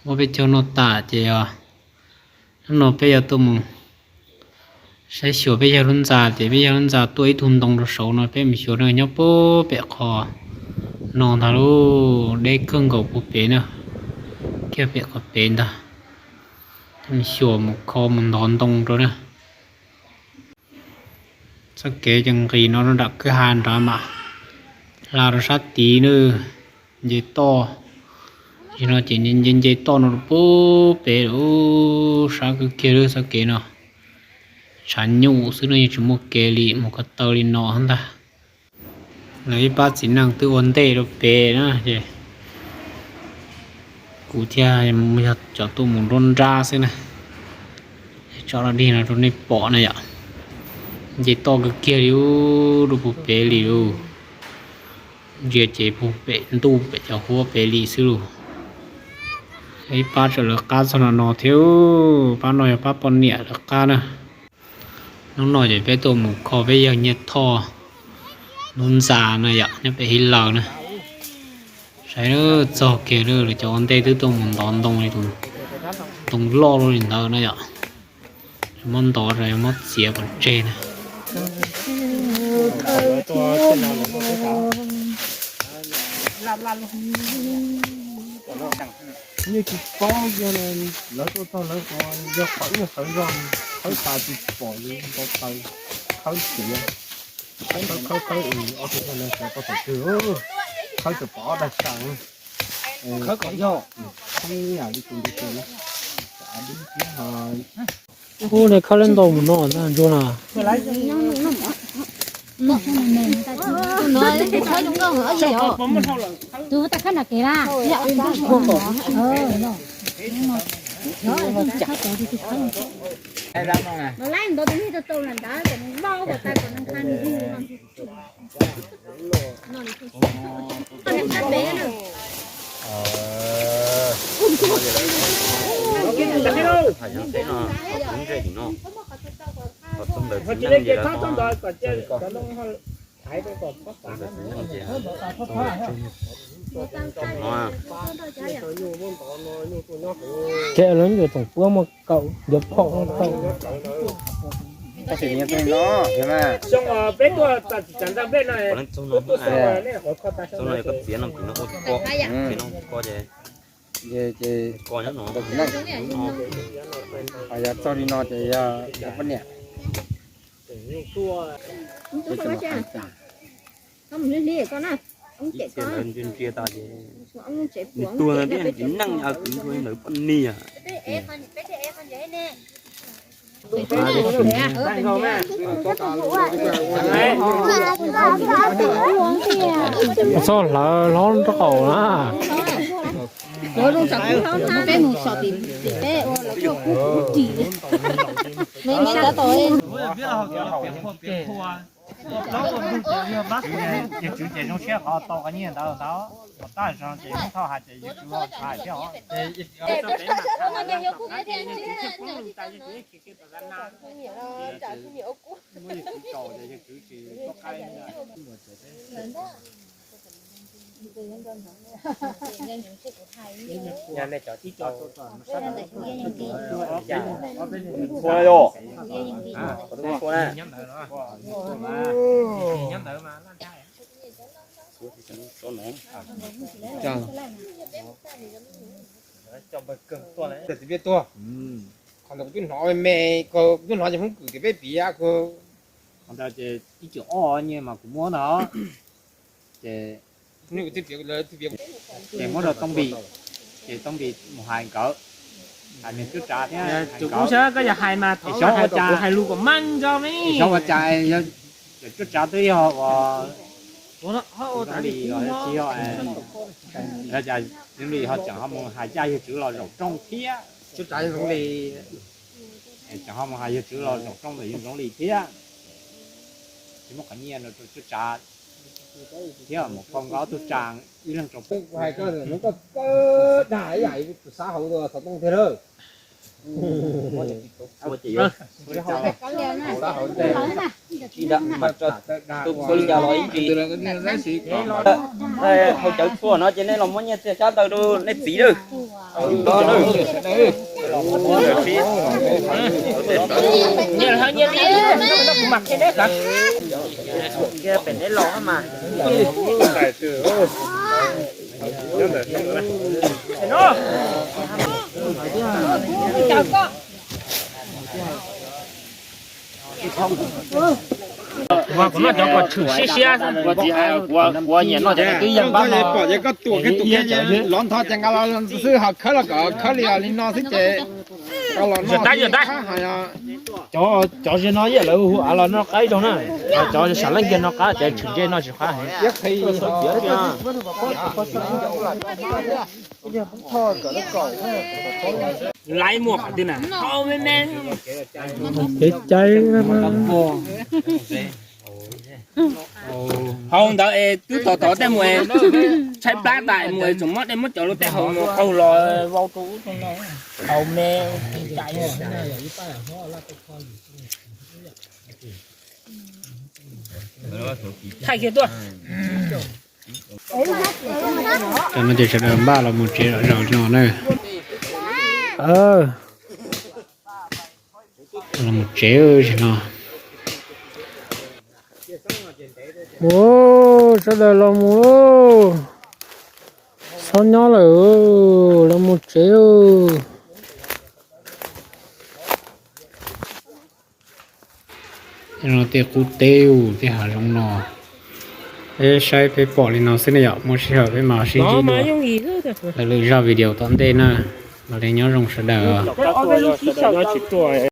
Muab peb caug noj tas ces hnub no peb yuav tuaj mus saib xyuas peb yawg lub ntxa, ces peb yawg lub ntxa tuaj ib tug ntoo rau saud no, peb mus xyuas nws nyob puag pem qhov no ntag lauj, deb kawg nkaus puag pem na, kiag pem qhov pem ntag. Mus xyuas mus kho mus ntov ntoo rau na. Txoj kev ces nqis no rau nram kwj ha nrad mas hla rau sab tid na, nce toj. Yog no ces nce nce toj no rau puag pem, sab kawg kiag lub txoj kev no. Tshav nyuj xwb no, yeej tsis muaj kev li, mus ko taw li no ntag. Lawv ib pab txiv neej twb ua ntej rau pem na, ces kuv thiaj yog cov tuaj mus nruab nrab xwb na. Tso los dig no rau nej pom na yom. Nce toj kawg kiag li, rau puag pem li lauj. Ntsia ces puag pem ntuj pem cov huab pem li xwb lauj. Ib pab tseem lawv qab txog no no thiab, pab no yog pab poj niam lawv qab na. Hnub no ces peb tuaj mus kho peb yawg Nyiaj Thoj lub ntxa no yom, nyob pem Hib Laws na. Saib txog kiag lawv cov ua ntej twb tuaj mus ntov ntoo li, ntoo loj li ntawd na yom. Muab ntov, muab txiav pov tseg na. Yeej tsis paub, yog lawv tuaj txog lawv yog qhov ib qhawv zog, qhawv tas tsis pom li, nto taw, qhawv txiav, qhawv qhawv qhawv ob tug no xyov tau thaum twg, qhawv tsuas pom ob dag sam, qhawv kom yog, qhawv yam li tus ntu tus na. Ub, nej khawb lab ntau mus no ntag ntsuag na. Tus tab khab nram kev na. Ces lawv yuav tsoom puab muaj kaum, yuav phom muaj kaum. Xyoo peb tuaj txog tsis tsav ntaj nplej no, txog no koj txiav no kuv no ua ko, txiav no ko ces, ces ko nyob no, yog txog li no ces yog poj niam. Ntsia tas ces nws tuag no thiab tsis neej, kuv ntsia lawv poj niam. Txog hlawv hlob nraub qaum na. Peb mus so tim peb ua lawv tuaj kub kub ris. Yawg tswv ces zoo siab qhov tau qhov nyiaj ntawd ntawd, mus tab zoo ces Hmoob Thoj hais ces yawg tswv ho hais thiab os. Muab yawg tswv tso ces yawg tswv tsis txoj qaib. Ua yog, txiv peb tuag, qhov ntawd kuv twb hnov me me, kuv twb hnov cov Hmoob kwm tias peb piav. Qhov ntawd ces ib cum ob nyiaj mas kuv muab ntag, ces, ces muab rau Tooj Npis, ces Tooj Npis mus hais nkawd, hais niag Tswb Tsav thiab, kuv xav koj yog hais mas thaum xyov ua cas hais lus kom meej tso me, xyov ua cas Tswb Tsav twb yog ua Zoo Li los tsis yog, Zoo Li ho tseem ho mus hais caj yawg tswv los zaum rooj thiab. Tswb Tsav Zoo Li, tseem ho mus hais yawg tswv los zaum rooj ntawm yawg Zoo Li thiab. Tsis muab qhov nyiaj no rau Tswb Tsav thiab mus pau nkawd ob tug tsa ib leeg rau pem. Dag ib yam tus xav hauv xov tooj tiag lawm. Tsis dam mas tus kua li cas los ib ntsis. Hauv cawv tshuaj no ces nej los muab nyiaj txiag xyab ntawv rau nej txiv lawm. Pem neb los mas. Kuv noj cov kom tshwm siab siab. Kuv nyiam noj cov twb yeej pab pom ces koj tuam kiag tus kiag lov ntho ces nqa los xwb, ho khawb los kom khawb li li no xwb ces. Cov ze no yam lawv hu av los noj qaib rau na. Cov sam leej kiag noj qab ces tshwm ze noj tsis qab. Laiv muaj qhov twg na? Kev cai. Hauv ntawd es twb tog tog tej mus es tshaib plab tas mus es tseem muab dej muab cawv rau tej hauv mus qaug los vau rau ub rau no. Hauv me cai. Thaij kiag tuaj. Tam no ces sawv daws npaj los mus tsev zom zaws no na. Los mus tsev no. Mus, sawv daws los mus lauj. Txhob nyob lawm, los mus tsev. Tej no tej qub teb, tej hav zoov no. Peb saib peb pom li no xwb ne yom, muaj sij hawm peb mam sib ntsib dua lwm zaj video tom ntej na. Mam li nyob zoo sawv daws.